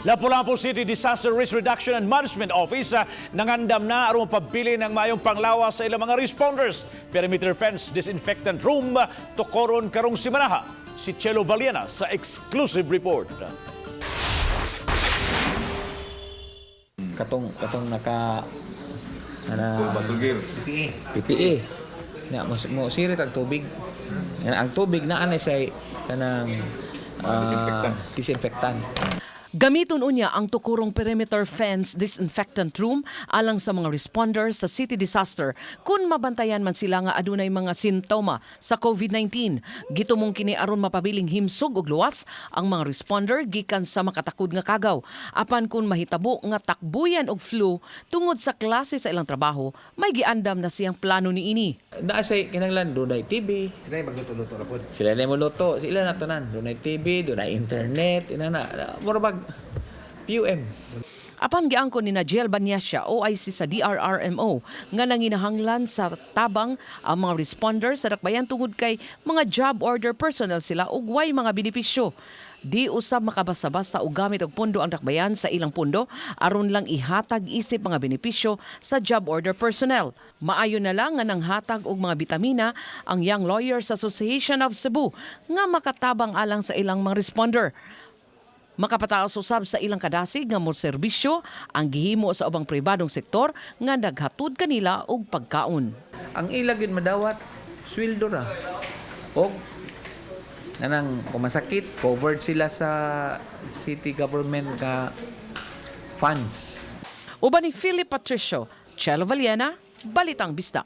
Lapu-Lapu City Disaster Risk Reduction and Management Office nangandam na aron mapabili ng mayong panglawas sa ilang mga responders. Perimeter fence disinfectant room tukoron karong simanaha. Si Chelo Valiana sa exclusive report. Katong naka na Battle gear. PPE na mo sirit ang tubig. Ang tubig na anay say kanang disinfectants. Disinfectant. Gamiton unya ang tukurong perimeter fence disinfectant room alang sa mga responders sa city disaster kung mabantayan man sila nga adunay mga sintoma sa COVID-19. Gitumong kini aron mapabiling himsog ug luwas ang mga responder gikan sa makatakod nga kagaw. Apan kung mahitabo nga takbuyan og flu tungod sa klase sa ilang trabaho, may giandam na siyang plano niini. Naa say kinahanglan dunay TV. Sila yung magluto-luto ra pod. Sila na mo luto, sila na tanan. Dunay TV, dunay internet, ina na mura bag PUM. Apan giangkon ni Najiel Banyasya, OIC sa DRRMO, nga nanginahanglan sa tabang ang mga responders sa dakbayan tungod kay mga job order personnel sila ug way mga benepisyo. Di usab makabasta-basta og gamit og pondo ang dakbayan sa ilang pondo aron lang ihatag isip mga benepisyo sa job order personnel. Maayo na lang nga nanghatag og mga bitamina ang Young Lawyers Association of Cebu nga makatabang alang sa ilang mga responder. Makapataas usab sa ilang kadasig nga mo serbisyo ang gihimo sa ubang pribadong sektor nga naghatod kanila og pagkaon. Ang ila gyud madawat sweldo ra. Og nanang kung masakit, covered sila sa city government ka funds. Uban ni Philip Patricio, Chelo Valiena, Balitang Bista.